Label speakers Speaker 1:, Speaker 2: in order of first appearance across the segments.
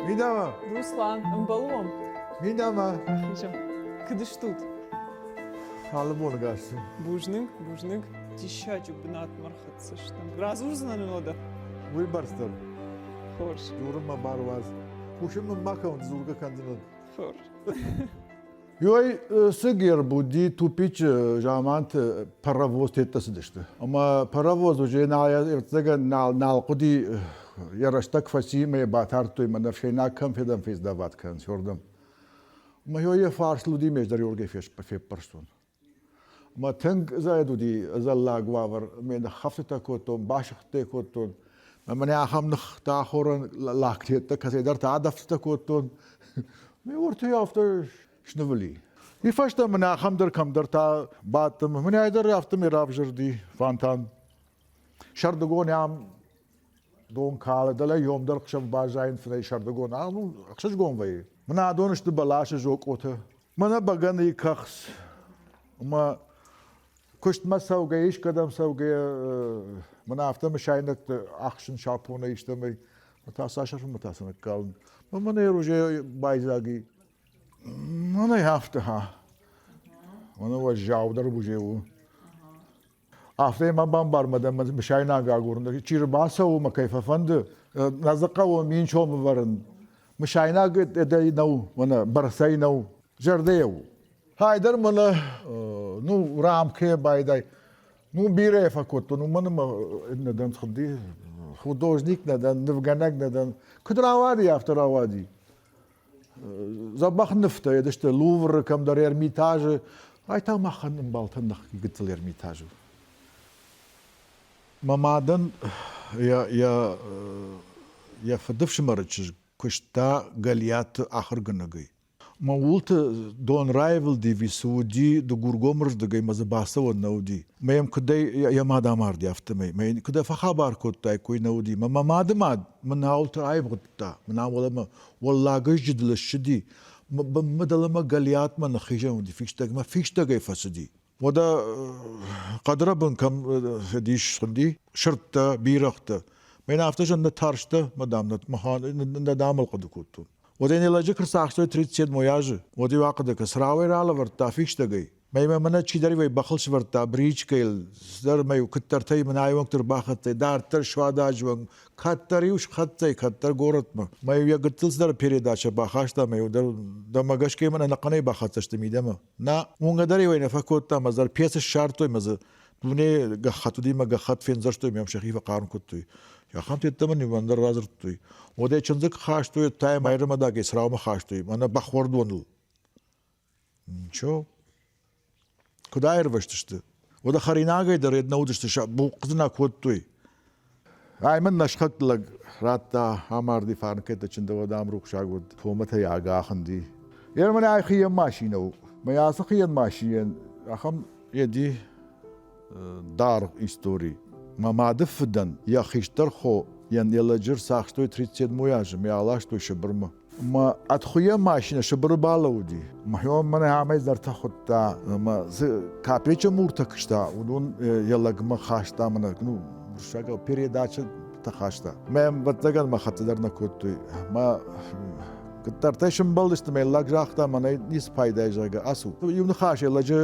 Speaker 1: Мидӕмӕ!
Speaker 2: Руслан, ӕмбӕлы уӕм?
Speaker 1: Мидӕмӕ!
Speaker 2: Рахизӕм. Куыд стут?
Speaker 1: Алы боны гас у.
Speaker 2: Бузныг, бузныг. Диссаджы бынатмӕ ӕрхӕццӕ стӕм. Радзурдзынӕ нын уӕдӕ?
Speaker 1: Уый бӕрц дӕр.
Speaker 2: Хорз.
Speaker 1: Дзурын мӕ бар уадз. Кусын мын ма кӕуын, дзургӕ кӕндзынӕн.
Speaker 2: Хорз.
Speaker 1: Иуӕй цы герб уыди тупичы заманты паровоз теттӕ цыдысты. Ӕмӕ паровоз уже ӕвӕццӕгӕн нал, нал хъуыди, йӕ рӕстӕг фӕци ӕмӕ йӕ батардтой мӕнӕ ӕфсӕйнаг кӕм федӕм фездават кӕнынц уырдӕм. Ӕмӕ йӕ фарсыл уыди ме дӕр Георгий феппӕрстон. Ӕмӕ тынг зӕд уыди ӕдзӕллаг уавӕр, ме ныххӕфтытӕ кодтон, басыгъдтӕ кодтон. Ӕмӕ мӕнӕ ахӕм ныхтӕ ахорӕн лактеттӕ кӕцӕйдӕрты адӕфтытӕ кодтон. Ме уырты афтӕ снывыли. И фӕстӕ мын ахӕм дӕр кӕмдӕр та бадтым. Мынӕй дӕр афтӕмӕй равзӕрди фонтан. Сӕрдыгон ам дон калы, дӕлӕ йом дӕр хсӕв баззайын фынӕй сӕрдыгон. Ӕхсызгон вӕййы. Мын адон сты бӕласы зокъотӕ. Мӕнӕ бӕгӕныйы кӕхц. Ӕмӕ куыстмӕ цӕугӕ, искӕдӕм цӕугӕ, мӕнӕ афтӕ мысайнӕгты ӕхсын сапонӕй истӕмӕй. Та цас ӕрфынмӕ та цы ныккалын. Мӕнӕ уже байдзаг и. Мӕнӕ афтӕ, ха. Мӕнӕ уӕззаудӕр уже у. Афтӕ ма бамбар мӕ дӕ мысайнаг агурын. Чи рбацӕуы мӕ кӕй фӕфӕнды, нӕ дзы хъӕуы минчом ӕвӕрын. Мысайнаг дӕй нӕу, мӕнӕ бӕрцӕй нӕу, зӕрдӕйӕ у. Хайдӕр мӕнӕ, ну, рамкӕ байдай. Ну, бирӕ фӕкодтон, уымӕн ӕмӕ нӕ дӕн хуынди, художник нӕ дӕн, нывгӕнӕг нӕ дӕн. Куыд рауади, афтӕ рауади. Дзӕбӕх нывтӕ едысты Лувры, кӕмдӕр Эрмитажы. Ай та махӕн ӕмбалтӕн нӕхи гыццыл Эрмитаж у. Мӕ мадӕн йӕ, йӕ, йӕ фыдыфсымӕры чызг куыста Гӕлиаты ахуыргӕнӕгӕй. Мӕ ууылты дон раивылди цы уыди Дыгургомырздыгӕй мӕ дзы бацӕуӕн нӕ уыди. Мӕ йӕм куыдӕй йӕ мад амарди, афтӕмӕй. Мӕ йын куыдӕй фӕхабар кодтаиккой нӕ уыди. Мӕ мӕ мады мад мын ауылты аивгъуыдта. Мын ауыл Уӕллагызджыдыл ссыди, бынмӕ дӕлӕмӕ Гӕлиатмӕ ныххизӕн уыди фистӕгмӕ, фистӕгӕй фӕцыди. Уӕдӕ хъӕдрӕбын кӕм ис хуынди сырдтӕ, бирӕгътӕ. Мӕн афтӕ зын нӕ тарстӕ, мадам, нӕ дамыл хъуыды кодтон. Уӕдӕ не лӕджы куы рцахстой 37 азы, уӕд-иу ахъуыды кӕн, цырауӕй ралӕвӕрдта фистӕгӕй. Мӕймӕ мӕнӕ чидӕр иуӕй бӕхыл сӕвӕрдта бричкӕйыл, цыдӕр мӕ-иу куыддӕртӕй мын айонг дӕр бахӕццӕ, дарддӕр суададжы онг, кӕддӕр-иу схӕццӕ, кӕддӕр горӕтмӕ. Мӕ-иу йӕ гыццыл цыдӕр передачӕ бахаста, мӕ-иу дӕр дӕмӕ гӕсгӕ мын ӕнӕхъӕнӕй бахӕццӕ сты мидӕмӕ. Нӕ, уынгӕ дӕр-иу ӕй нӕ фӕкодта, мӕ дзы пецы ссардтой, мӕ дзы дуне гӕххӕтт уыди, мӕ гӕххӕтт фендзӕрстой, мӕ йӕм сӕхи фӕхъарм кодтой. Ахӕм тедтӕ мын иу ӕндӕр радзырдтой. Уӕдӕй чындзыг хастой, тай Майрӕмадагӕй Цраумӕ хастой, мӕнӕ бӕхуӕрдоныл. Ничего. Куыд аирвӕзтысты? Уӕдӕ хӕринагӕй дӕр нӕ уыдысты, сӕ бухъхъ нӕ кодтой. Ай мын нӕ схӕкк лӕг радта, амарди фарнкӕтӕ чындӕуӕд ам рухсаг уыд, томатӕй агахынди. Ер мын ай хийӕн машинӕ у. Мӕ ацы хийӕн машинӕйӕн ахӕм еди даргъ истори. Мӕ мады фыдӕн йӕ хистӕр хо йӕн йӕ лӕджы рцахстой 37 азы, мӕ аластой Сыбырмӕ. Мӕ ӕдхуыйӕ машинӕ Сыбыры балӕууыди. Мӕхион мӕнӕ амӕй дӕртӕ хуыдта, ӕмӕ дзы капеччы муртӕ куыста, уыдон йӕ лӕгмӕ хаста мӕнӕ, ну, уырыссагау передачӕтӕ хаста. Мӕ ӕвӕццӕгӕн мӕ хӕццӕ дӕр нӕ кодтой. Мӕ куыддӕртӕй сымбӕлдысты, мӕ лӕг загъта, мӕнӕй ницы пайда, зӕгъгӕ, ацу. Иу ныхасӕй лӕджы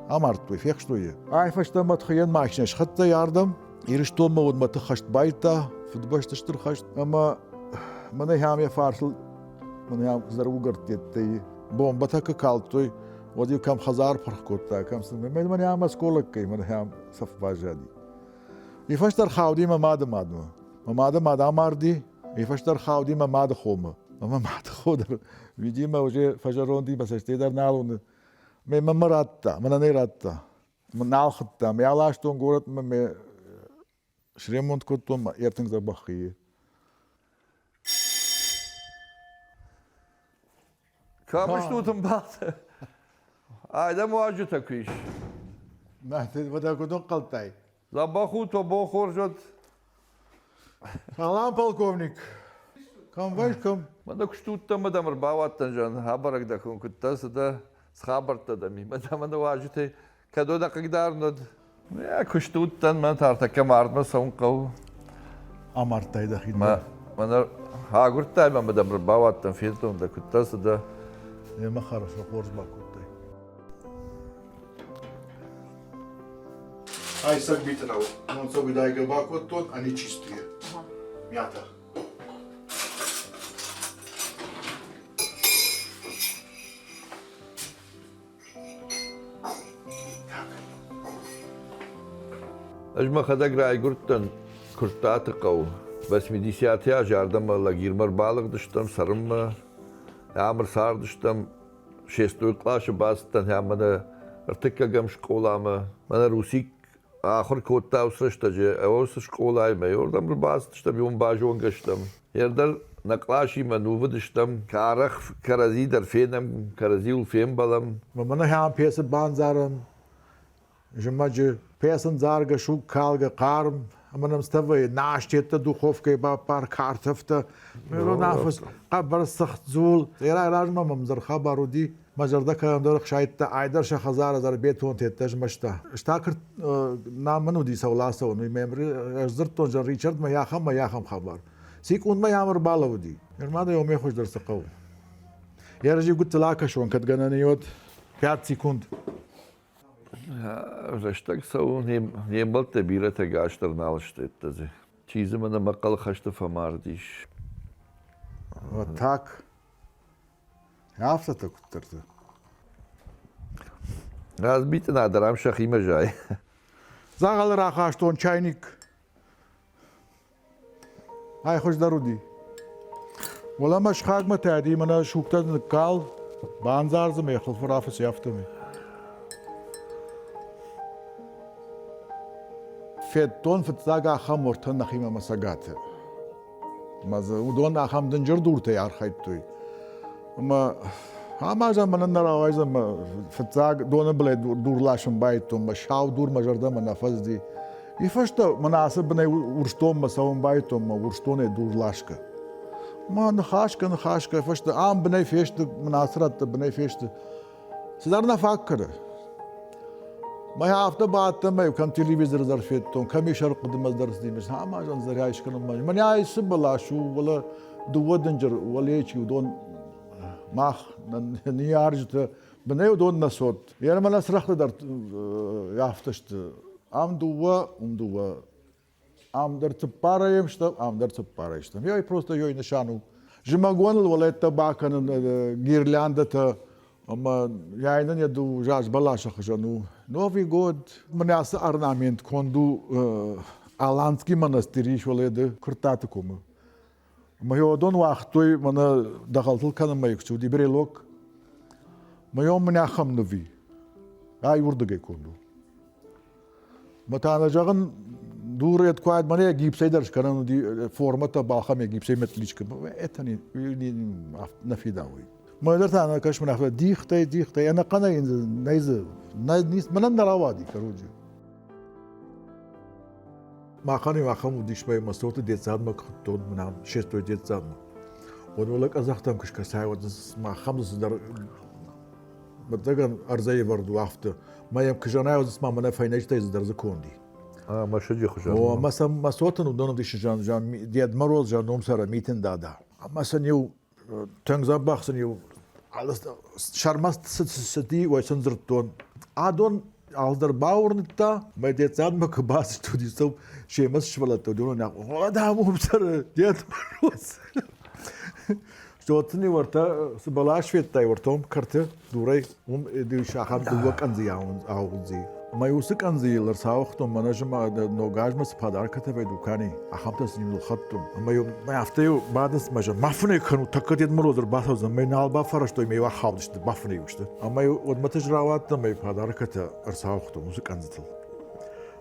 Speaker 1: амардтой, фехстой йӕ. Ай фӕстӕмӕ тхыйӕн машинӕ схӕццӕ ардӕм. Ирыстонмӕ уӕдмӕ тыххӕст байдта, Фыдыбӕсты стыр хӕст, ӕмӕ мӕнӕ ахӕм йӕ фарсыл мӕнӕ ахӕм зӕругӕрдтӕй бомбӕтӕ куы калдтой, уӕд-иу кӕм хӕдзар пырх кодта, кӕм сын мӕнӕ ахӕм осколоккӕй мӕнӕ ахӕм цӕф баззади. И фӕстӕ ӕрхауди мӕ мады мадмӕ. Мӕ мады мад амарди, и фӕстӕ ӕрхауди мӕ мады хомӕ. Ӕмӕ мады хо дӕр, видимо, уже фӕзӕронди, мӕ цӕстӕй дӕр нал уыны. Мӕ мӕ радта, мӕнӕ нӕ радта. Нал хуыдтам. Йӕ аластон горӕтмӕ мӕ сремонт кодтон мӕ ӕртынг дзӕбӕхы.
Speaker 3: Кӕм стут ӕмбалтӕ? Адӕм уазджытӕ куы ис.
Speaker 1: Нӕ, уӕдӕ куыд ӕнхъӕлдтай?
Speaker 3: Дзӕбӕх ут, уӕ бон хорз уӕд.
Speaker 1: Салам, полковник. Кӕм вӕйс, кӕм?
Speaker 3: Мӕнӕ куы стут ӕмӕ дӕм ӕрбауадтӕн, зӕгъын, абӕрӕг дӕ куы куыдтӕ, цы дӕ, цы хабӕрттӕ дӕм и. Мӕнӕ мӕнӕ уазджытӕй кӕд уӕ нӕ хъыгдарын уӕд. Йӕ куысты уыдтӕн, мӕн та ӕртӕккӕ мардмӕ цӕуын хъӕуы.
Speaker 1: Амардтай дӕхи?
Speaker 3: Мӕ Мӕнӕ агуырдтай мӕ, дӕм ӕрбауадтӕн, федтон дӕ, куыддӕр цы дӕ.
Speaker 1: Емӕ хорошо хорз бакодтай. Ай сӕгбиты нау. Мон цӕугӕдайгӕ бакодтон, они чистые. Мята.
Speaker 3: Ӕз мӕхӕдӕг райгуырдтӕн Куырттаты хъӕуы. Восьмидесятые азы ардӕм лагермӕ ӕрбалыгъдыстӕм цӕрынмӕ. Ам ӕрцардыстӕм, шестой къласы бацыдтӕн ӕмӕ нӕ ӕртыккӕгӕм скъоламӕ. Мӕнӕ Русик ахуыр кодта уыцы рӕстӕджы уыцы скъолайы ӕмӕ уырдӕм ӕрбацыдыстӕм, уым базонгӕ стӕм. Ӕрдӕр нӕ къласимӕ нувыд стӕм, арӕх кӕрӕдзи дӕр фенӕм, кӕрӕдзиуыл фембӕлӕм.
Speaker 1: Мӕнӕ ахӕм пецы бандзарӕм, зымӕджы пецын заргӕ, суг калгӕ, хъарм, ӕмӕ нӕм стӕвӕйы настеттӕ духовкӕйы баппар, картӕфтӕ, нафыс, хъӕбӕр цыхт дзул. Эрай размӕ мӕм дзыр хабар уыди, Мӕ зӕрдӕ кӕдӕмдӕр ӕхсайдта, айдӕр сӕ хӕдзары дӕр бетон тедтӕ змӕста. Стакырт нӕм мын уыди цӕуыл ацӕуын, уый мӕм ӕз дзырдтон, зӕгъ, Ричардмӕ ахӕм мӕ ахӕм хабар. Секундмӕ йӕм ӕрбалӕууыди. Нырма дӕ уымӕй хуыздӕр цы хъӕуы? Йӕ разы гуыццыл акӕсон, кӕд гӕнӕн и, уӕд 5 секунд.
Speaker 3: Рӕстӕг цӕуы, не мбӕлттӕ бирӕтӕ гас дӕр нал сты дзы. Чи дзы мӕнӕ мӕхъхъӕл хӕсты фӕмард ис.
Speaker 1: Вот так. Афтӕтӕ куыддӕрты.
Speaker 3: Разбитына дӕр ам сӕхимӕ зайы.
Speaker 1: Дзӕгъӕлы рахастон чайник. Ай хуыздӕр уыди. Уӕлӕ мӕ сыхагмӕ тӕди мӕнӕ сугтӕ ныккал, бандзар дзы мӕ хуылфы рафыци афтӕмӕй. Федтон фыццаг ахӕм ортӕ нӕхимӕ мӕ цӕгаты. Ӕмӕ дзы уыдон ахӕм дынджыр дуртӕй архайдтой. Ӕмӕ амазӕн мӕнӕн нӕ рауайдзӕн мӕ фыццаг доны былӕй дур ласын байдыдтон, мӕ сау дур мӕ зӕрдӕмӕ нӕ фӕцыди. И фӕстӕ мӕн ацы бынӕй Урсдонмӕ цӕуын байдыдтон, мӕ Урсдонӕй дур ласгӕ. Ма ныхасгӕ, ныхасгӕ, фӕстӕ ам бынӕй фесты, мӕн ацы рӕтты бынӕй фесты. Цыдӕр нӕ фаг кӕны. Мӕ афтӕ бадтӕн, мӕ кӕм телевизор дӕр федтон, кӕм ис ӕрхъуыдымӕ дӕр цыди, амазон зарӕй скӕнынмӕ. Мӕнӕ ай цы бӕлас у, уӕлӕ дыууӕ дынджыр уӕлейы чи уыдон мах, ныййарджытӕ, бынӕй уыдон нӕ цот. Йе мӕ нӕ цырӕгътӕ дӕр афтӕ сты. Ам дыууӕ, уым дыууӕ. Ам дӕр цыппарӕй стӕм, ам дӕр цыппарӕй стӕм. Ёй просто ёй нысан у. Зымӕгоныл уӕлӕттӕ бакӕнын гирляндӕтӕ ӕмӕ яйнын йӕ ду заз бӕласы хуызӕн у. Новый год мын ацы орнамент конд у Аланский монастырь ис уӕлӕды Куырттаты комы. Ӕмӕ уыдон уагътой мӕнӕ дӕгъӕлтыл кӕнынмӕ куы уыди брелок. Мӕ мын ахӕм ныви. Ай уырдыгӕй конд у. Мӕ та нӕ зӕгъын, дурет куы мӕнӕ гипсӕй дӕр скӕнӕн уыди формӕтӕ балхӕм гипсӕй метличкӕ. Это не, нӕ фидауй. Мӕ дӕр та нӕ кӕс мын афтӕ дихтӕй, дихтӕй, ӕнӕхъӕнӕй нӕй дзы, мӕнӕн нӕ рауади, короче. Махӕн-иу ахӕм уыдис мӕ мӕ цоты детсадмӕ куы хуыдтон, мӕнӕ шестой детсадмӕ. Уӕд уӕлӕ къӕдзӕхтӕм куы скӕсай, уӕд махӕм цыдӕр мӕддӕгӕн ӕрдзӕй ӕвӕрд у афтӕ. Мӕ йӕм куы зӕнай, уӕд ма мӕнӕ фӕйнӕджытӕй цыдӕр дзы конди.
Speaker 3: А, мӕсыджы хуызӕн.
Speaker 1: О, мӕ сӕм мӕ цотын уыдон уыдис Жан, Жан, Дед Мороз, Жан ном сӕра Митин дада. Ӕмӕ сын-иу тынг дзӕбӕх сын-иу сӕрмӕ цыди, уӕд сын дзырдтон. Адон алдӕр бауырныдта, мӕ детсадмӕ куы бацыд, уыди сыл семӕ цы сывӕллӕттӕ уыди, уыдон адӕм уым цӕры, Дед Мороз. Зоцыни уӕртӕ цы бӕлас федтай, уӕртӕ уым кӕрты дурӕй, уым ахӕм дыууӕ къӕндзийы ауындзи. Ӕмӕ уыцы къӕндзийыл ӕрцауыгътон мӕнӕ ног азмӕ цы подаркӕтӕ вӕй дукани, ахӕмтӕ сын нылхӕдтон. Ӕмӕ-иу афтӕ-иу бадынц мӕ зӕгъ, ма фынӕй кӕнут, тӕккӕ Дед Мороз ӕрбацӕудзӕн, мӕ нал бафӕрӕзтой, мӕ-иу ахаудысты, бафынӕй сты. Ӕмӕ-иу уӕдмӕ ты рауадтӕн, мӕ подаркӕтӕ ӕрцауыгътон уыцы къӕндзытыл.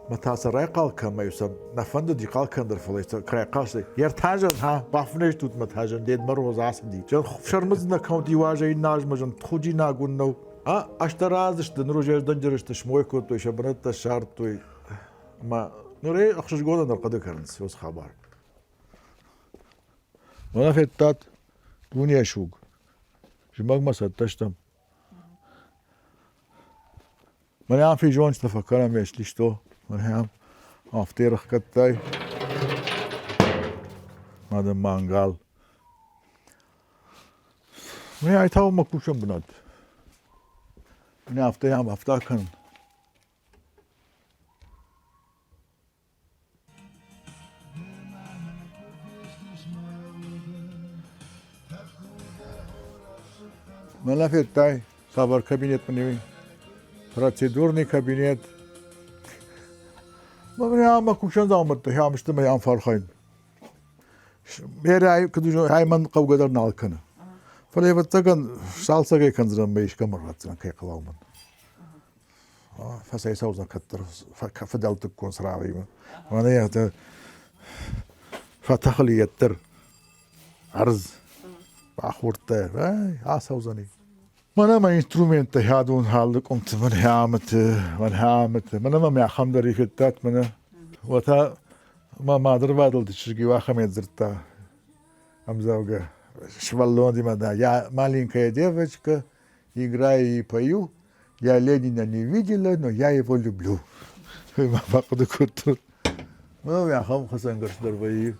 Speaker 1: Мӕ та сӕ райхъал кӕн, мӕ сӕ нӕ фӕндыди хъал кӕн дӕр, фӕлӕ сӕ райхъал сты. Йе ртазӕн, ха, бафынӕй стут мӕ тазӕн, Дед Мороз ацыди. Зӕгъ, фсӕрмыдз нӕ кӕнут иу азӕй иннӕ азмӕ, зӕгъ, худинаг уын нӕу. А, азтӕ разы ныр уже дынджыр сты, смой кодтой, сӕ бынӕттӕ ссардтой. Ӕмӕ ныр ӕй ӕхсызгонӕн ӕрхъуыды кӕнынц уыцы хабар. Мӕнӕ федтат дунейы суг. Зымӕгмӕ цӕттӕ стӕм. Мӕнӕ ам физонджытӕ фӕкӕнӕм, если что. Мӕнӕ ам афтӕ ӕрӕхгӕдтай. Мадӕ мангал. Мӕ айтау мӕ кусӕн бынат. Мӕ афтӕ афтӕ кӕнын. Мӕнӕ федтай, цавӕр кабинет мын и, Процедурный кабинет. Мӕ ӕмӕ кусӕн дзаумӕттӕ ам сты мӕ ам фӕархайын. Берӕ куыд ай мӕн хъӕугӕ дӕр нал кӕны. Фӕлӕ ӕвӕццӕгӕн цалцӕгӕй кӕндзынӕн мӕ искӕмӕн ратдзынӕн кӕй хъӕуа уымӕн. Фӕцӕйцӕудзӕн кӕддӕр фыдӕлтыккон цырагъимӕ. Мӕнӕ йӕ фӕтӕхыли йеддӕр ӕрдз бахордта, ацӕудзӕни. Мӕнӕ мӕ инструменттӕ хӕдон хӕлды къуымты мӕн хӕмыты, мӕн хӕмыты. Мӕнӕ мӕм ахӕм дӕр федтат мӕнӕ. Уотӕ мӕ мадырвадӕлты чызг иу ахӕмӕй дзырдта ӕмдзӕвгӕ. Сывӕллонимӕ да я маленькая девочка, играю и пою, я Ленина не видела, но я его люблю. Мӕ бахъуыды кодтон. Ну, ахӕм хӕцӕнгарз дӕр вӕййы.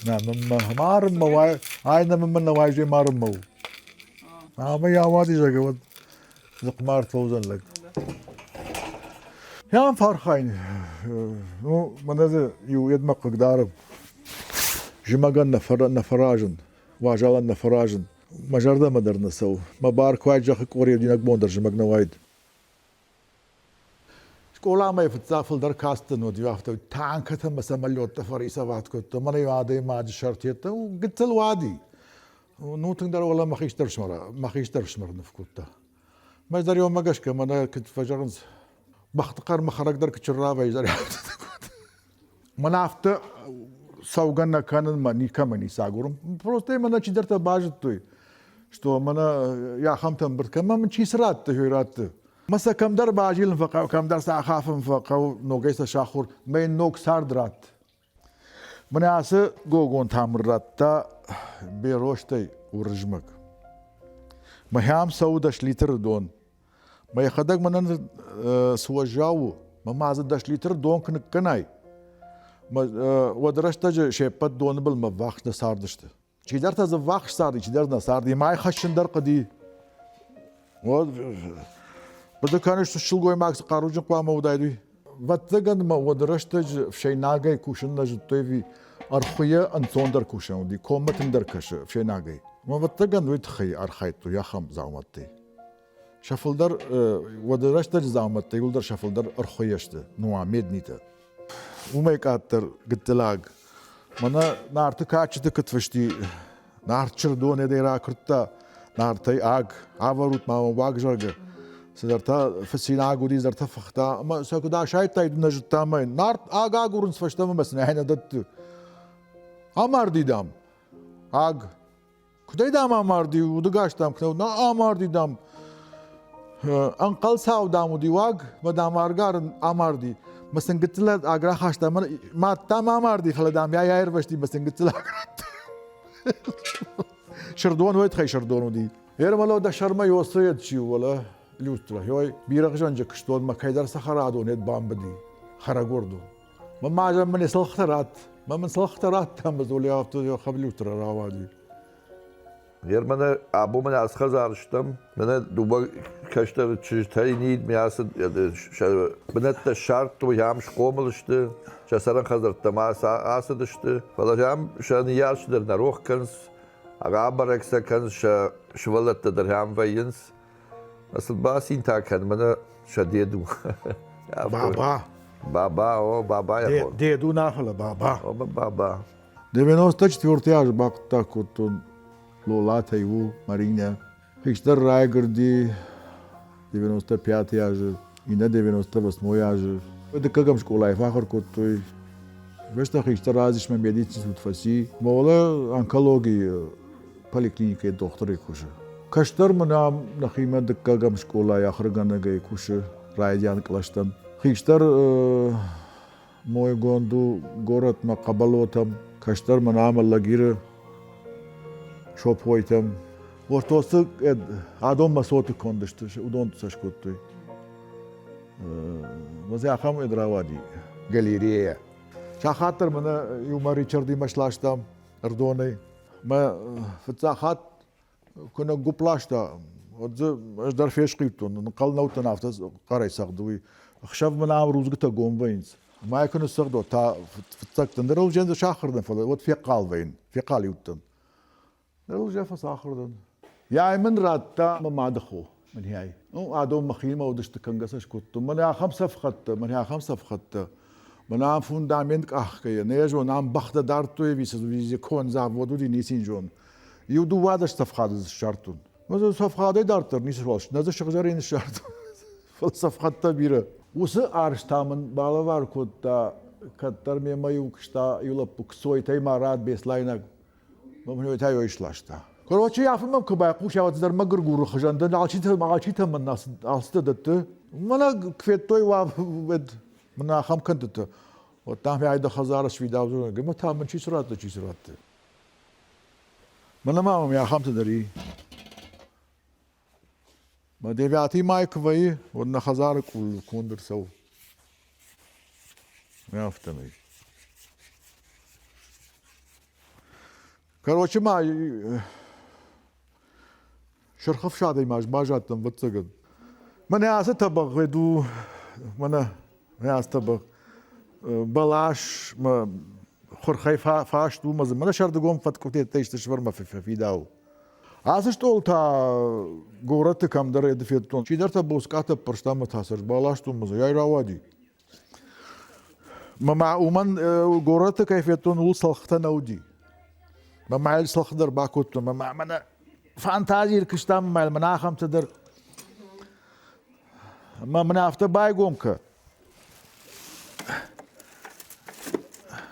Speaker 1: Нӕмынмӕ. Марынмӕ уай, ай нӕмынмӕ нӕ уайзӕй марынмӕ у. Ӕмӕ йӕ ауадизӕг уӕд дзыхъмард фӕуыдзӕн лӕг. Йӕм фархайн, ну, мӕнӕ дзы иу йедмӕ хъыгдары. Зымӕгӕн нӕ фӕразын, уазалӕн нӕ фӕразын. Мӕ зӕрдӕмӕ дӕр нӕ цӕуы. Мӕ бар куы уайд зӕххы къорийы динаг бон дӕр зымӕг нӕ уайд. Скъоламӕ фыццаг фылдӕр кастӕн уыди, афтӕ танкӕтӕ ӕмӕ самолеттӕ фӕрисӕвӕд кодтон. Мӕнӕ-иу адӕймаджы сӕртӕ гыццыл уади. Ну, тынгдӕр уӕлӕ мӕ хистӕр ӕфсымӕр, мӕ хистӕр ӕфсымӕр ныв кодта. Мӕ дӕр мӕ гӕсгӕ мӕнӕ куыд фӕзӕгъынц, бӕхты хъӕрмы хӕрӕг дӕр куы чырравӕй Мӕн афтӕ цӕугӕ нӕ кӕнын, мӕ никӕмӕ ницы агурын. Просто мӕнӕ чидӕртӕ базыдтой, что мӕнӕ ахӕмтӕ ӕмбырд кӕн, мӕ мын чи цы радты, уый радты. Мӕ сӕ кӕмдӕр базилын фӕхъӕуы, кӕмдӕр сӕ ахафын фӕхъӕуы, ногӕй сӕ сахуыр, мӕ йын ног цард ратт. Мӕнӕ ацы гогон та мын радта Берозтӕй Уырызмӕг. Мӕ цӕуы 10 литры дон. Мӕ йӕхӕдӕг мӕнӕн цы уӕззау у, мӕ ма дзы 10 литры дон куы ныккӕнай, уӕд рӕстӕджы се ппӕт доны былмӕ ввахс нӕ цардысты. Чидӕртӕ дзы ввахс царди, чидӕр нӕ царди. Мӕй хӕссын дӕр хъуыди. Уӕд хъуыды кӕныс, сылгоймаг цы хъаруджын хъуамӕ уыдаид, уый. Ӕвӕццӕгӕн ма уӕд рӕстӕджы ӕфсӕйнагӕй кусын нӕ зыдтой ӕви ӕрхуыйӕ ӕнцондӕр кусӕн уыди, коммӕ тынгдӕр кӕсы ӕфсӕйнагӕй. Ӕвӕццӕгӕн уый тыххӕй архайдтой ахӕм дзаумӕттӕй. Сӕ фылдӕр уӕды рӕстӕджы дзаумӕттӕ иуылдӕр сӕ фылдӕр ӕрхуыйӕ сты, нуа, меднитӕ. Уымӕй къаддӕр гыццылаг. Мӕнӕ Нарты кадджыты куыд фысти, Нарт чырдонӕй ракуырдта Нартӕй аг, авӕрут ма мӕм уаг, зӕгъгӕ. Цыдӕртӕ фыцинаг уыди, цыдӕртӕ фыхта, ӕмӕ сӕ куыд асайдтаид, нӕ зыдта ӕмӕ Нарт аг агурынц фӕстӕмӕ мӕ сын ӕй нӕ дӕтты. Амарди, дам, аг. Куыдӕй, дам, амарди, удыгас, дам, куы нӕ амарди, дам, ӕнхъӕлцау, дам, уыди уаг, мӕ, дам, аргарын амарди. Мӕ сын гыццыл аг рахаста, мад, дам, амарди, фӕлӕ, дам, йӕ аирвӕзти, мӕ сын гыццыл аг радта. Сырдон уой тыххӕй Сырдон уыди. Ермӕло дӕ сӕрмӕ ёсыйӕд чи у, уӕлӕ люстра. Ёй, бирӕгъзӕнджы куыстон мӕ кӕйдӕр цӕхӕрадон ед бамбыди, хӕрӕгордон. Мӕ мазӕн мын цӕлхытӕ ратт. Мӕ мын цӕлхытӕ ратт, ӕмӕ дзы афтӕ хӕблютра рауади.
Speaker 3: Гъер мӕнӕ абон мӕнӕ ацы хӕдзары стӕм, мӕнӕ дыууӕ кӕстӕр чызджытӕй нид ме ацыд сӕ бынӕттӕ ссардтой, ам схъомыл сты, сӕ цӕрӕн хӕдзӕрттӕм ацыдысты, фӕлӕ ам сӕ ныййарджыты дӕр нӕ рох кӕнынц, рабӕрӕг сӕ кӕнынц, сӕ сывӕллӕттӕ дӕр ам вӕййынц. Цы бацинтӕ кӕн, мӕнӕ сӕ деду.
Speaker 1: Баба.
Speaker 3: Баба, о, баба йӕ хон.
Speaker 1: Деду нӕ, фӕлӕ баба.
Speaker 3: О, баба.
Speaker 1: 94 азы бахъуыддаг кодтон Лолатӕй у Маринӕ. Хистӕр райгуырди 95 азы, иннӕ 98 азы. Дыккӕгӕм скъолайы фӕахуыр кодтой. Фӕстӕ хистӕр азисмӕ мединститут фӕци. Мола онкологийы поликлиникӕйы дохтырӕй кусы. Кӕстӕр мын ам нӕхимӕ дыккӕгӕм скъолайы ахуыргӕнӕгӕй кусы райдиан кълӕстӕн. Хистӕр мойгонд у горӕтмӕ Хъӕбӕлотӕм, кӕстӕр мын ам Лагиры Сопойтӕм. Ортосы адонмӕ цоты конд сты, уыдон сӕ скодтой. Мӕ ахӕм рауади галерея. Сахат дӕр мӕнӕ иумӕ Ричардимӕ сластам Ӕрдонӕй. Мӕ фыццаг хатт куы ныггуыпп ласта, уӕд дзы ӕз дӕр фесхъиудтон, ӕнхъӕл нӕ уыдтӕн афтӕ хъӕрӕй цагъды, уый. Ӕхсӕв мын ам рудзгуытӕ гом вӕййынц. Мӕ куы ныццӕгъдон, та фыццӕгты ныр ыл зӕнды сахуыр дӕн, фӕлӕ уӕд фехъал вӕййын, фехъал-иу уыдтӕн. Ныр ыл зӕ фӕцахуыр дӕн. Йай мын радта мӕ мады хо, мӕнӕй. Ну, адон мӕхимӕ уыдысты, кӕнгӕ сӕ скодтон. Мӕнӕ ахӕм цӕфхӕдтӕ, мӕнӕ ахӕм цӕфхӕдтӕ. Мӕнӕ ам фундамент къахгӕйӕ, нӕ зон, ам бӕхтӕ дардтой ӕви цы уыди, кон завод уыди, ницы йын зон. Иу 12 цӕфхады дзы ссардтон. Мӕ цӕфхадӕй дарддӕр ницы суал, нӕ дзы сыгъзӕрин ссардтон, фӕлӕ цӕфхӕдтӕ бирӕ. Уыцы арс та мын балӕвар кодта, кӕддӕр мемӕ иу куыста иу лӕппу Кцойтӕй Марат Беслӕйнаг. Мӕм та йой сласта. Короче, афтӕ мӕм куы байхъуса, уӕд дӕр мӕ гуыргуры хуызӕн дӕн, алчитӕ, алчитӕ мын алцытӕ дӕтты. Мӕнӕ куы федтой, уӕд мын ахӕм кӕндтытӕ. Уӕд дам ӕй дӕ хӕдзары сфидаудзынӕн, ӕмӕ та мын чи цы радта, чи цы радта. Мӕнӕ ма мӕм ахӕмтӕ дӕр и. Мӕ девятый май куы вӕййы, уӕд нӕ хӕдзары къулыл конд ӕрцӕуы. Афтӕмӕй. Короче, ма Сырх ӕфсадӕй ма баззадтӕн, ӕвӕццӕгӕн. Мӕнӕ ацы тӕбӕгъ у, мӕнӕ ацы тӕбӕгъ бӕлас мӕ хурхӕй фаст у, мӕ дзы мӕнӕ сӕрдыгон фӕткъуытӕ исты сывӕрмӕ фӕфидауы. Ацы стъол та горӕты кӕмдӕр ӕд федтон. Чидӕртӕ боцкъатӕ ӕппӕрста ӕмӕ та сӕ баластон мӕ дзы ай рауади. Мӕ уымӕн горӕты кӕй федтон, ууыл цӕлхытӕ нӕ уыди. Мӕ мӕ цӕлхы дӕр бакодтон, мӕ мӕнӕ фантази ркуыстам мӕ мӕнӕ ахӕмтӕ дӕр. Мӕ мын афтӕ байгом кӕ.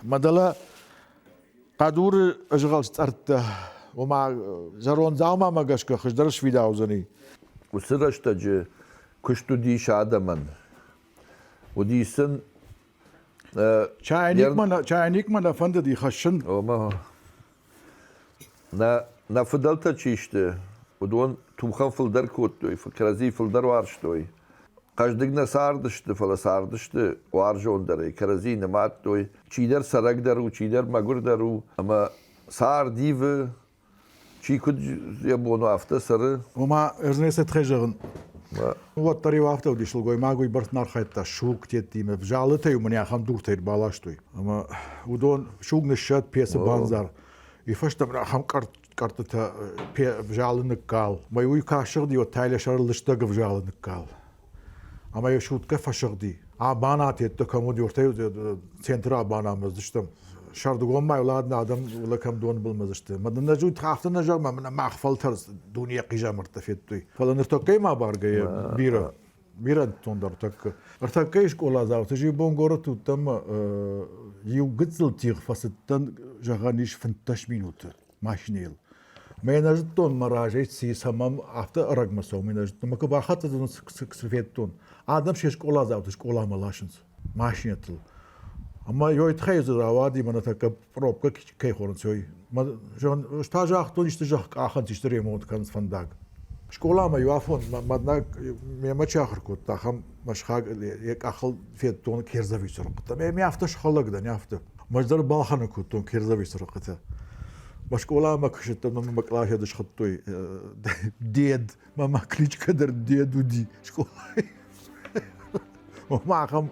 Speaker 1: Мӕ дӕлӕ хъӕдуры згъӕлст цъӕрттӕ, ома зӕронд дзаумамӕ гӕсгӕ хуыздӕр сфидаудзӕни.
Speaker 3: Уыцы рӕстӕджы куыст уыдис адӕмӕн. Уыдис сын
Speaker 1: Чайникмӕ нӕ фӕндыди хӕссын.
Speaker 3: Ома нӕ фыдӕлтӕ чи сты, уыдон тухӕн фылдӕр кодтой, кӕрӕдзи фылдӕр уарзтой. Хъӕздыг нӕ цардысты, фӕлӕ цардысты уарзондӕрӕй, кӕрӕдзи нымадтой. Чидӕр цӕрӕгдӕр у, чидӕр мӕгуырдӕр у, ӕмӕ цард ивы, чи куыд йӕ бон у, афтӕ цӕры.
Speaker 1: Ома, ӕз не сӕтхӕй зӕгъын. Уӕддӕр-иу афтӕ уыди, сылгоймаг уый бӕрц нӕ архайдта сугтеттимӕ, взалытӕ-иу мын ахӕм дуртӕ ӕрбаластой. Ӕмӕ уыдон суг ныссӕд, пецы бандзар. И фӕстӕмӕ ахӕм къӕрттытӕ взалы ныккал. Мӕ уый кӕсыгъди, уӕд та йӕ сӕрыл лыстӕг ӕвзалы ныккал. Ӕмӕ йӕ суткӕ фӕсыгъди. Абана тедтӕ кӕм уыди, ортӕ центры абанамӕ здыстӕм. Сӕрдыгон ма ладна адӕм улӕ кӕм донбылмӕ дзысты. Мӕ нӕ зуд афтӕ нӕ зӕгъ, мӕ мах фӕлтӕр дуне хъизӕмӕрттӕ федтой. Фӕлӕ ныртӕккӕйы ма баргӕйӕ бирӕ бирӕ тондӕр тӕккӕ. Ӕртӕккӕйы скъоладзауты зибон горӕты уыдтӕн иу гыццыл тигъ фӕцыдтӕн, зӕгъӕн ис, 15 минуты машинӕйыл. Мӕ нӕ зыдтон, мӕ разӕй ци цӕмӕн афтӕ ӕрӕгмӕ цӕуы, мӕ нӕ зыдтон. Мӕ куы бахӕццӕ дӕн, цы федтон. Адӕм се скъоладзауты скъоламӕ ласынц машинӕтыл. Ӕмӕ ёй тыххӕй дзы рауади, мӕнӕ тӕккӕ пробкӕ кӕй хонынц, ёй. Мӕ зӕгъын, ӕз та загътон, исты зӕхх къахынц, исты ремонт кӕнынц фӕндаг. Скъоламӕ иу афон мӕ мемӕ чи ахуыр кодта, ахӕм мӕсхаг йӕ къахыл федтон керзӕви цырыхъхъытӕ. Ме афтӕ схӕлӕг дӕн, афтӕ. Мӕ дӕр балхӕнын кодтон керзӕви цырыхъхъытӕ. Мӕ скъоламӕ куы сыдтӕн, мӕ мӕ къласӕй схуыдтой дед. Мӕ мӕ кличкӕ дӕр дед уыди скъолайы. Мӕ ахӕм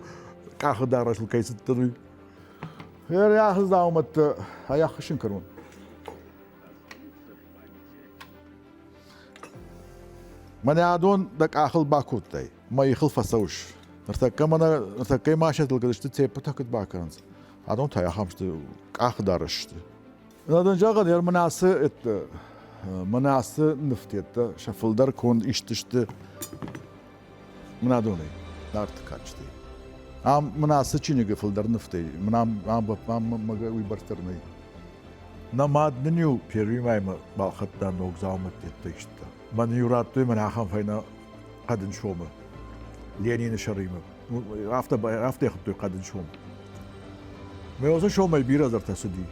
Speaker 1: къахы дарӕсыл кӕй цыдтӕн, уый. Ацы дзаумӕттӕ ӕххуыссын кӕнон. Мӕнӕ адон дӕ къахыл бакодтай, мӕ ихыл фӕцӕуыс. Ныртӕккӕ мӕнӕ ныртӕккӕ машинӕтыл куыд сты, цеппытӕ куыд бакӕнынц. Адон та ахӕм сты, къахы дарӕс сты. Дын зӕгъын, ер мын ацы мӕнӕ ацы нывтӕ сӕ фылдӕр конд ист сты мын адонӕй, Нарты кадджытӕй. Ам мын ацы чиныгы фылдӕр нывтӕй, мын ам, ам, ам уый бӕрц дӕр нӕй. Нӕ мад нын-иу первый маймӕ балхӕдта ног дзаумӕттӕ исты. Мӕн-иу радтой мӕн ахӕм фӕйнӕ хъӕдын сомы. Ленины сӕримӕ. Афтӕ, афтӕ хуыдтой хъӕдын сом. Мӕ уыцы сомӕй бирӕ дзырдтӕ цыди.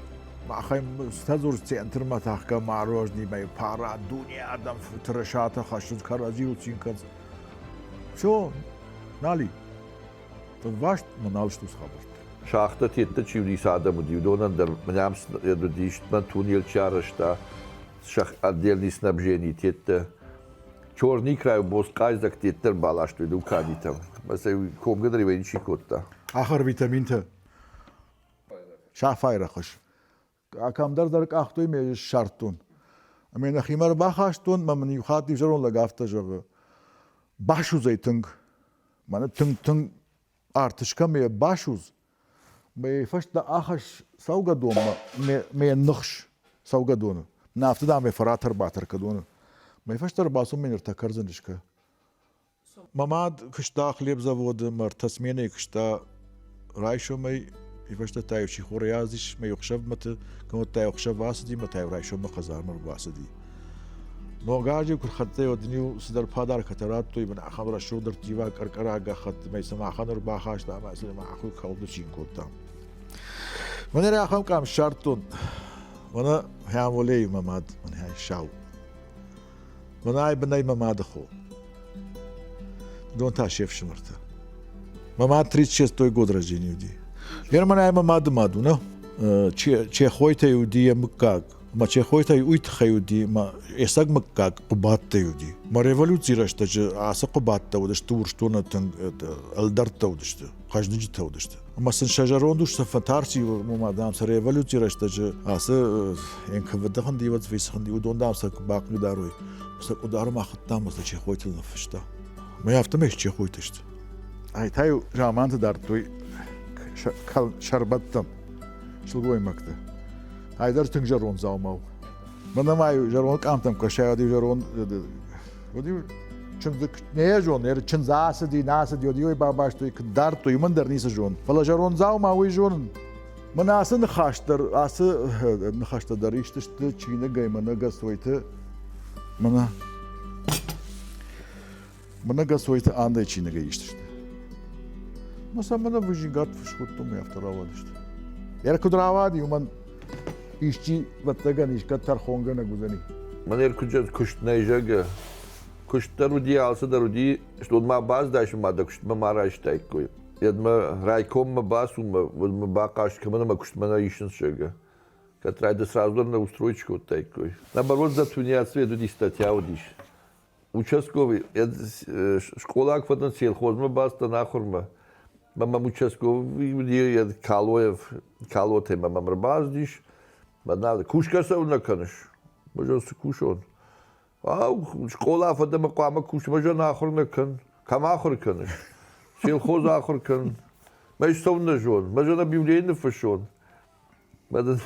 Speaker 1: Махӕй стӕдзур центрмӕ тӕхгӕ мороженимӕ парад, дуне адӕм тырысатӕ хӕссынц, кӕрӕдзиуыл цин кӕнынц. Все, нали. Ӕвваст мӕ нал стус хабӕрттӕ.
Speaker 3: Шахтӕ тедтӕ чи уыди, цы адӕм уыди, уыдонӕн дӕр мӕнӕ уыдис, мӕн туннел чи арӕзта, отдельный снабжение тедтӕ. Черный край боцкъайдзӕгтӕ дӕр баластой дуканитӕм. Ӕмӕ сӕ комгӕ дӕр ничи кодта.
Speaker 1: Ахӕр витаминтӕ. Сафайы рӕхыс. Кӕмдӕр дӕр къахтой ме ссардтон. Ӕмӕ нӕхимӕ ӕрбахастон, мӕ мын иу хатт иу зӕронд лӕг афтӕ зӕгъы: басудз ӕй тынг. Мӕнӕ тынг-тынг арт скӕн ӕмӕ йӕ басудз. Мӕ фӕстӕ ахӕсс цӕугӕдонмӕ, мӕ йӕ ныхс цӕугӕдоны. Нӕ афтӕ дам ӕй фӕратӕр-батӕр кӕдоны. Мӕ фӕстӕ ӕрбацу мӕ ныр кӕрдзын скӕ. Мӕ мад куыста хлебзаводы, мӕ ӕртӕ сменӕйы куыста райсомӕй, и фӕстӕ та-иу сихорӕй азис, мӕ-иу ӕхсӕвмӕты, кӕннод та-иу ӕхсӕв ацыди, мӕ та-иу райсоммӕ хӕдзармӕ ӕрбацыди. Ног азы куы рхӕццӕ, уӕд ын-иу цыдӕр падаркӕтӕ радтой, мӕнӕ ахӕм рӕсугъд ӕрттиваг къӕркъӕраг гӕххӕтт, мӕ сӕ махӕн ӕрбахаста ӕмӕ сӕ махыл кӕуылты цин кодтам. Мӕнӕ ахӕм къам ссардтон. Мӕнӕ Хӕмолейы мӕ мад, мӕнӕ сау. Мӕнӕй бынӕй мӕ мады хо. Уыдон та се фсымӕртӕ. Мӕ мад 36 год рождения уыди. Германӕй мӕ мады мад у, нӕ? Чехойтӕй уыди йӕ мыггаг. Мӕ Чехойтӕй уый тыххӕй уыди, мӕ ӕцӕг мыггаг Хъуыбадтӕй уыди. Мӕ революцийы рӕстӕджы ацы Хъуыбадтӕ уыдысты Урсдоны тынг ӕлдӕрттӕ уыдысты, хъӕздыджытӕ уыдысты. Ӕмӕ сын сӕ зӕронд ус сӕ фӕтарсти, уымӕ, дам, сӕ революцийы рӕстӕджы ацы НКВД хынди, ВЦ хынди, уыдон, дам, сӕ куы бахъыгдарой. Сӕ къуыдармӕ ахуыдта ӕмӕ сӕ Чехойтыл ныффыста. Мӕ афтӕмӕй Чехойты сты. Ай та-иу заманты дардтой сӕрбӕттӕн сылгоймӕгты. Ай дӕр тынг зӕронд дзаума у. Мӕнӕ ма-иу зӕронд къамтӕм кӕсай, уӕд-иу зӕронд уӕд-иу чындз не йӕ зон, чындз ацыди, нӕ ацыди, уӕд-иу ӕй бабастой, куыд дардтой, уымӕн дӕр ницы зон. Фӕлӕ зӕронд дзаума уый зонын. Мӕнӕ ацы ныхас дӕр, ацы ныхӕстӕ дӕр ист сты чиныгӕй мӕнӕ Гӕцойты мӕнӕ мӕнӕ Гӕцойты Андӕй чиныгӕй ист сты. Мӕ сӕ мӕнӕ вызингат фыскодтон, мӕ афтӕ рауадысты. Йӕ куыд рауади, уымӕн исчи, ӕвӕццӕгӕн, искӕд тӕрхонгӕнӕг уыдзӕни.
Speaker 3: Мӕн ӕркуыджы куыст нӕй, зӕгъгӕ. Куыст дӕр уыди, алцы дӕр уыди, стон ма баздайс ма дӕ куыстмӕ ма райстаиккой. Йедмӕ райкоммӕ бацу, мӕ бахъаст кӕмӕн ӕмӕ куыстмӕ нӕ исынц, зӕгъгӕ. Кӕд райда сразу дӕр нӕ устроить кодтаиккой. Наоборот, за тунеядцы уыди статья уыдис. Участковый, скъолаг фӕдӕн сельхозмӕ бацыдтӕн ахуырмӕ. Мӕ мӕм участковый уыди Калоев, Калотӕй мӕм ӕрбацыдис. Мӕ кусгӕ цӕуылнӕ кӕныс? Мӕ цы кусон? Ау, скъола фӕдӕмӕ хъуамӕ кусмӕ зӕн ахуыр нӕ кӕн. Кӕм ахуыр кӕныс? Сельхоз ахуыр кӕн. Мӕ цӕуылнӕ зон? Мӕ зӕн объявление ныффыссон. Мӕ дын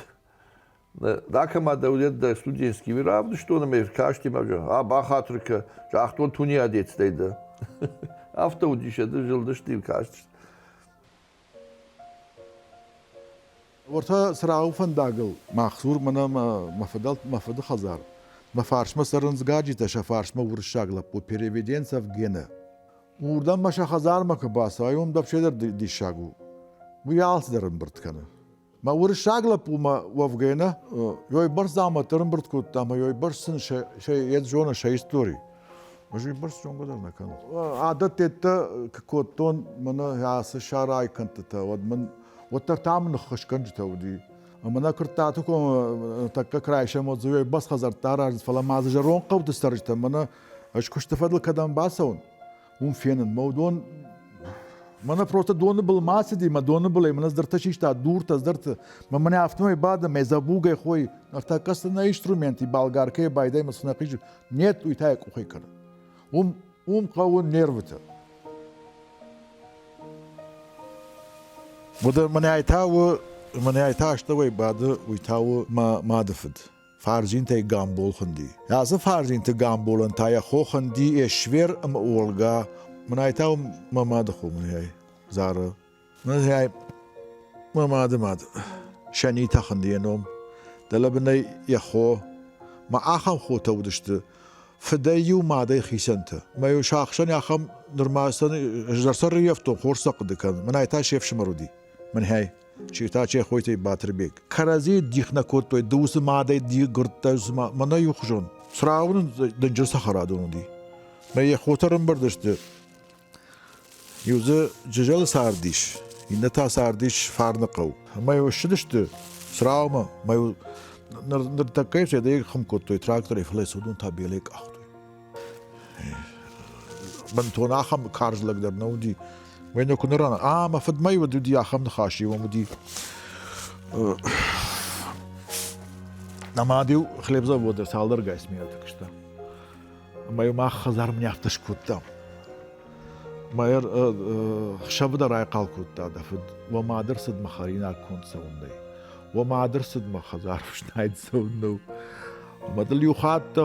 Speaker 3: Ракӕ дӕ уыд дӕ студентский равдыстон ӕмӕ ӕркасти мӕ а бахатыр кӕ, загътон тунеядецтӕй дӕ. Афтӕ уыдис, ӕды зылдысты кастысты.
Speaker 1: Уӕртӕ цырагъы фӕндагыл мах цур мӕнӕ мӕ фыдӕлт мӕ фыды хӕдзар. Мӕ фарсмӕ цӕрынц Гаджитӕ, сӕ фарсмӕ уырыссаг лӕппу Переведенцев Гена. Уырдӕм мӕ сӕ хӕдзармӕ куы бацӕуай, уым вообще дӕр диссаг у. Уый алцыдӕр ӕмбырд кӕны. Мӕ уырыссаг лӕппумӕ уӕвгӕй нӕ, ёй бӕрц дзаумӕттӕ ӕрӕмбырд кодта ӕмӕ ёй бӕрц сын сӕ йед зоны сӕ истори. Ӕз уый бӕрц зонгӕ дӕр нӕ кӕнын. Адӕттӕ кодтон мӕнӕ ацы сарайы кӕндтытӕ, уӕд мын уӕддӕр та мын ныххӕсгӕнджытӕ уыди. Ӕмӕ нӕ Куырттаты комы тӕккӕ крайсӕм уӕд дзы ёй бӕрц хӕдзӕрттӕ аразынц, фӕлӕ ма дзы зӕронд хъӕуты цӕрджытӕ мӕнӕ ӕз куысты фӕдыл кӕдӕм бацӕуын, уым фенын. Мӕ уыдон мӕнӕ просто доны был ма ацыди, мӕ доны былӕй мӕнӕ дзырдтӕ систа, дуртӕ, дзырдты. Мӕ мӕнӕ афтӕмӕй бады, мӕ дзӕбугӕй хой, ныртӕккӕ цы нӕ инструменти болгаркӕйы байдайы мӕ цы нӕ хъизы. Нет, уый та йӕ къухӕй кӕны. Уым, уым хъӕуы нервытӕ. Уӕдӕ мӕнӕй та у, мӕнӕй та астӕуӕй бады, уый та у мӕ мады фыд. Фарзинтӕй Гамбол хуынди. Ацы Фарзинты Гамболӕн та йӕ хо хуынди Эшвер ӕмӕ Олга. Мӕнӕй та мӕ мады хо мӕнӕй Зары. Мӕнӕй мӕ мады мад Шанита хуынди йӕ ном. Дӕлӕ бынӕй йӕ хо. Мӕ ахӕм хотӕ уыдысты, фыдӕй-иу мадӕй хицӕнтӕ. Мӕ-иу сӕхсӕн ахӕм нырма сӕ ӕрӕййӕфтон, хорз сӕ хъуыды кӕнын. Мӕнӕй та се фсымӕр уыди. Мӕнӕй. Чи та Чехойтӕй Батырбег. Кӕрӕдзийы дих нӕ кодтой, ды уыцы мадӕй гуырдтӕ, мӕнӕ иухуызон. Црауын дынджыр цӕхӕрадон уыди. Мӕ йӕ хотӕ рымбырд сты. Иу дзы Джызӕлы цардис, Иннӕ та цардис Фарныхъӕу. Ӕмӕ-иу ссыдысты Цраумӕ, ӕмӕ-иу ныртӕккӕйы федӕй хым кодтой тракторӕй, фӕлӕ сӕ уыдон та белӕй къахтой. Бынтон ахӕм карз лӕг дӕр нӕ уыди. Уӕй куы нырана. А, мӕ фыдмӕ уыди ахӕм ныхас, иу уыди. Нӕ мад-иу хлебзаводы цалдӕргай сменӕты куыста. Ӕмӕ-иу мах хӕдзармӕ афтӕ скодтам. Мӕ хсӕвы дӕр райхъал кодта дӕ фыд. Уӕ мады рцыдмӕ хӕринаг конд цӕуын нӕй. Уӕ мады рцыдмӕ хӕдзар фснайд цӕуын нӕу. Ӕмӕ дыл иу хатт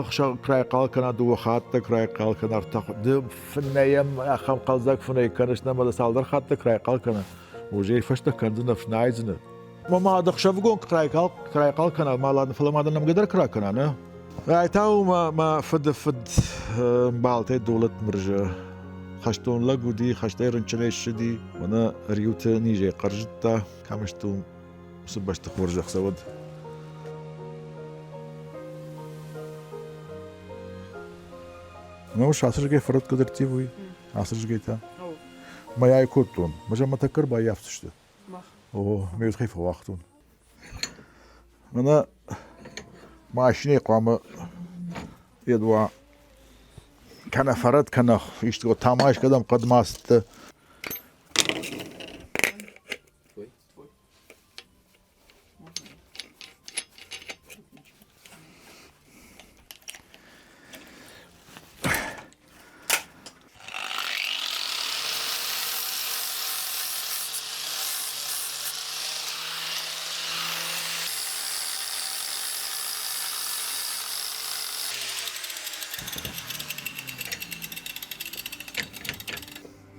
Speaker 1: райхъал кӕна, дыууӕ хатты райхъал кӕна, ӕртӕ ды фынӕйӕм ахӕм хъӕлдзӕг фынӕй кӕныс, нӕ мӕ цалдӕр хатты райхъал кӕна, уже фӕстӕ кӕндзынӕ, фснайдзынӕ. Мӕ мад ӕхсӕвыгон райхъал кӕна, фӕлӕ ма дӕ нӕмгӕ дӕр куы ракӕна, нӕ? Рай та у мӕ фыды фыд ӕмбалтӕй Долӕт Мырза. Хӕстон лӕг уыди, хӕстӕй рынчынӕй ссыди, мӕнӕ риуты низӕй хъӕрзыдта, кӕм сты уым, уыцы бӕсты хорзӕх цӕуӕд. Ну, ацы фӕрӕт куыд ӕрттивуй, ацы та. Мӕ кодтон, мӕ мӕ тӕккӕ ӕрбаййафдзысты. О, ме тыххӕй фӕуагътон. Мӕнӕ машинӕйы хъуамӕ едуа кӕнӕ фӕрӕт, кӕнӕ исты тамай кӕдӕм хъӕдмӕ ацыдтӕ.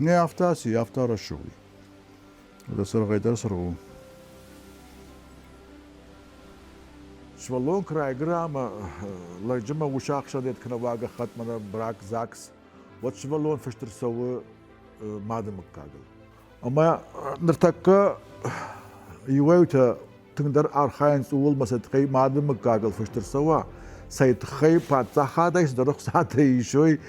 Speaker 1: Не, афтӕ аци, афтӕ рӕсугъд. Дӕ цыргъӕй дӕр цыргъ у. Сывӕллон куы райгуыра ӕмӕ лӕджы мӕ усы ӕхсӕн йед кӕнӕ уа гӕххӕтт мӕнӕ брак, ЗАГС, уӕд сывӕллон фыст ӕрцӕуы мады мыггагыл. Ӕмӕ ныртӕккӕ иуӕй-иутӕ тынгдӕр архайынц ууыл, мӕ сӕ тыххӕй мады мыггагыл фыст ӕрцӕуа, цӕй тыххӕй паддзахадӕй цыдӕр ӕхцатӕ исой,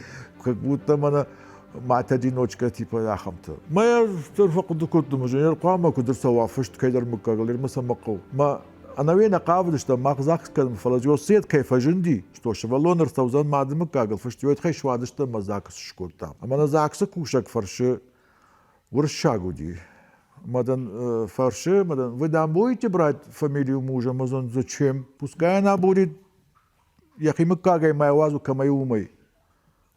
Speaker 1: как будто мӕнӕ мать-одиночка типа ахӕмтӕ. Мӕ дӕр фӕхъуыды кодтон, инженер хъуамӕ куыд ӕрцӕуа фыст кӕйдӕр мыггагыл, ӕрмӕ цӕмӕ хъӕуы. Мӕ ӕнӕуи нӕ хъавыдыстӕм мах ЗАГС кӕнын, фӕлӕ Джосет кӕй фӕзынди, что сывӕллон ӕрцӕудзӕн мады мыггагыл фыст, уый тыххӕй суадыстӕм ӕмӕ ЗАГС скодтам. Ӕмӕ нӕ ЗАГС-ы кусӕг фӕрсы, уырыссаг уыди. Ӕмӕ дын фӕрсы, ӕмӕ дын, вы дам будете брать фамилию мужа? Ӕмӕ зон, зачем? Пускай она будет йӕхи мыггагӕй ма уадзу, кӕмӕй уымӕй.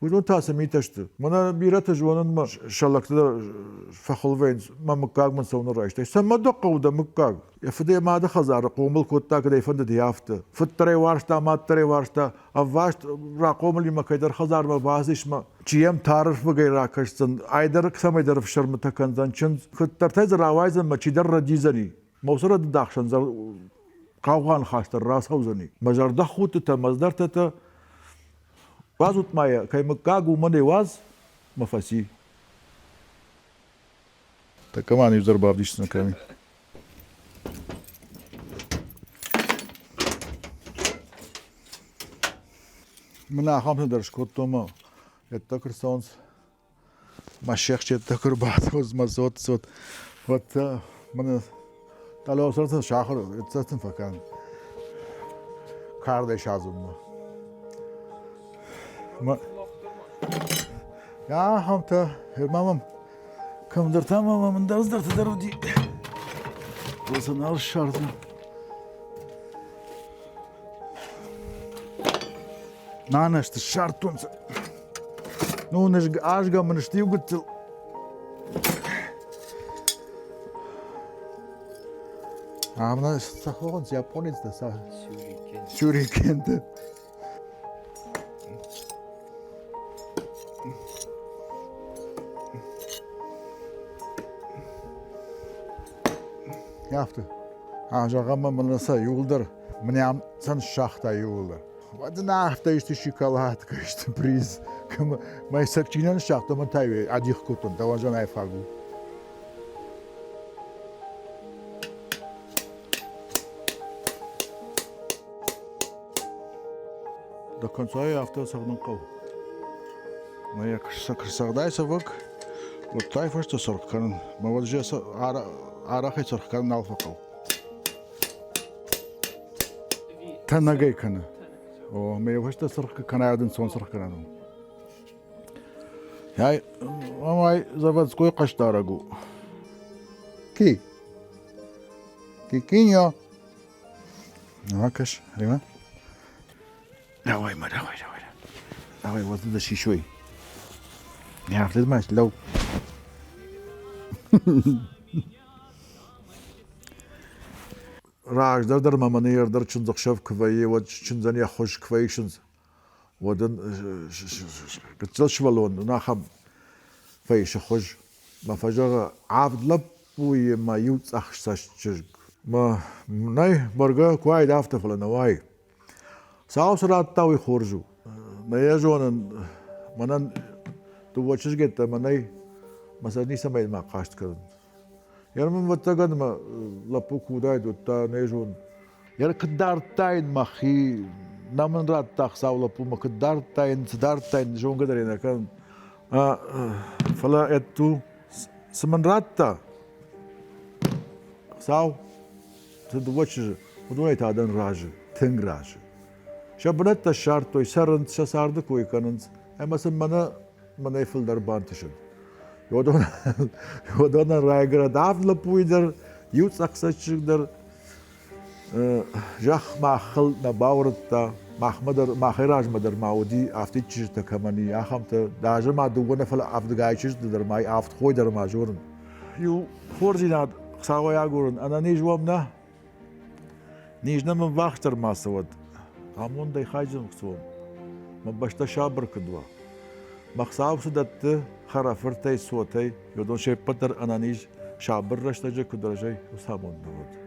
Speaker 1: Уыдон та цы митӕ сты? Мӕнӕ бирӕтӕ зонын мӕ сӕ лӕгтӕ дӕр фӕхыл вӕййынц, мӕ мыггаг мын цӕуылнӕ райстай. Цӕмӕ дӕ хъӕуы дӕ мыггаг? Йӕ фыд йӕ мады хӕдзары хъомыл кодта, кӕд ӕй фӕндыди, афтӕ. Фыд дӕр ӕй уарзта, мад дӕр ӕй уарзта. Ӕвваст рахъомылимӕ кӕйдӕр хӕдзармӕ бацис мӕ чи йӕм тарфыгӕй ракӕсдзӕн, айдӕр цӕмӕйдӕр ӕфсӕрмытӕ кӕндзӕн чындз. Куыддӕртӕй дзы рауайдзӕн мӕ чидӕр рӕдидзӕни. Мӕ уыцы рӕдыдахсӕн хъаугъа ныхас дӕр рацӕудзӕни. Мӕ зӕрдӕхудтытӕ, мӕ цыдӕртӕ Уадзут ма йӕ, кӕй мыггаг у, мӕнӕй уадз, мӕ фӕци. Тӕккӕ ма иу дӕр бавдисдзынӕ кӕми. Мын ахӕмтӕ дӕр скодтон ма ӕддӕ куы рцӕуынц, мӕ сӕхсӕдтӕ куы рбацӕуынц, мӕ цот, цот. Вот мын дӕлӕ сахуыр, цӕстын фӕкӕн. Кардӕй садзынмӕ. Ахӕмтӕ, ма мӕм кӕмдӕр та ма мӕм ӕндӕр цыдӕртӕ дӕр уыди. Фӕлӕ сӕ нал ссардзӕн. Нана сты, ссардтон сӕ. Ну, азгӕ мын сты иу гыццыл. Амна сахонц японец да са. Сюрикенты. Афтӕ. А зӕгъӕм, мӕнӕ сӕ иуылдӕр мӕнӕ ам сӕн ссагъта иуылдӕр. Уӕд ын афтӕ исты шоколадкӕ, исты приз. Мӕ сӕг чи нӕ ныссагъта, мӕн та адих кодтон, дӕуӕн зӕнӕй фаг у. До конца афтӕ цӕгъдын хъӕуы. Мӕ йӕ куы сӕгъдай цӕвӕг, Уӕдтай фӕстӕ цыргъ кӕнын, мӕ уӕд арӕхӕй цыргъ кӕнын нал фӕхъӕуы. Тӕнӕгӕй кӕны. О, мӕ фӕстӕ цыргъ кӕнай, ӕнцон цыргъ кӕнӕн у. Ай, ай заводской хъӕсдарӕг у. Ки? Кикиньо. Ну, кӕс, Рима. Давай, ма, давай, давай. Давай, вот это сисой. Не, афтӕ ма лӕу. Раздӕр дӕр ма мӕнӕ ӕрдӕр чындзӕхсӕв куы вӕййы, уӕд чындзӕн йӕ хуыз куы фӕисынц, уӕд ын гыццыл сывӕллон ахӕм фӕисы хуыз. Мӕ фӕзӕгъы, авд лӕппуйы мӕ иу цъӕхцӕст чызг. Мӕ нӕй, бӕргӕ, куы уаид афтӕ, фӕлӕ нӕ уаид. Цал цы радта, уый хорз у. Нӕ йӕ зонын, мӕнӕн дыууӕ чызгеттӕ мӕнӕй мӕ сӕ ницӕмӕй ма хъаст кӕнын. Йӕ мын ӕвӕццӕгӕн мӕ лӕппу куы уыдаид, уӕд та нӕ зонын. Йӕ куыд дардтаин мӕхи, нӕ мын радта Хуыцау лӕппумӕ, куыд дардтаин, цы дардтаин, зонгӕ дӕр ӕй нӕ кӕнын. Фӕлӕ ӕдту, цы мын радта Хуыцау, цы дыууӕ чызджы, уыдонӕй та дӕн разы, тынг разы. Сӕ бынӕттӕ ссардтой, цӕрынц, сӕ царды кой кӕнынц, ӕмӕ сын мӕнӕ мӕнӕй фылдӕр бантысыд. Уыдонӕн райгуырӕд авд лӕппуйы дӕр, иу цъӕхцӕст чызг дӕр. Зӕхх махыл нӕ бауырныдта, махмӕ дӕр, махӕй размӕ дӕр ма уыди афтид чызджытӕ кӕмӕн и, ахӕмтӕ. Даже ма дыууӕ нӕ, фӕлӕ ӕвдгай чызджыты дӕр ма авд хой дӕр ма зонын. Иу хорздзинад Хуыцауӕй агурын, ӕнӕниз уӕм нӕ, Низ нӕм ӕввахсдӕр ма цӕуӕд, амондӕй хайджын цом, мӕ бӕстӕ сабыр куыд уа. Мӕ Хуыцау цы дӕтты хӕрӕфыртӕй, цотӕй, уыдон се ппӕт дӕр ӕнӕниз, сабыр рӕстӕджы куыд рӕзой, уыцы амонд нӕ уӕд.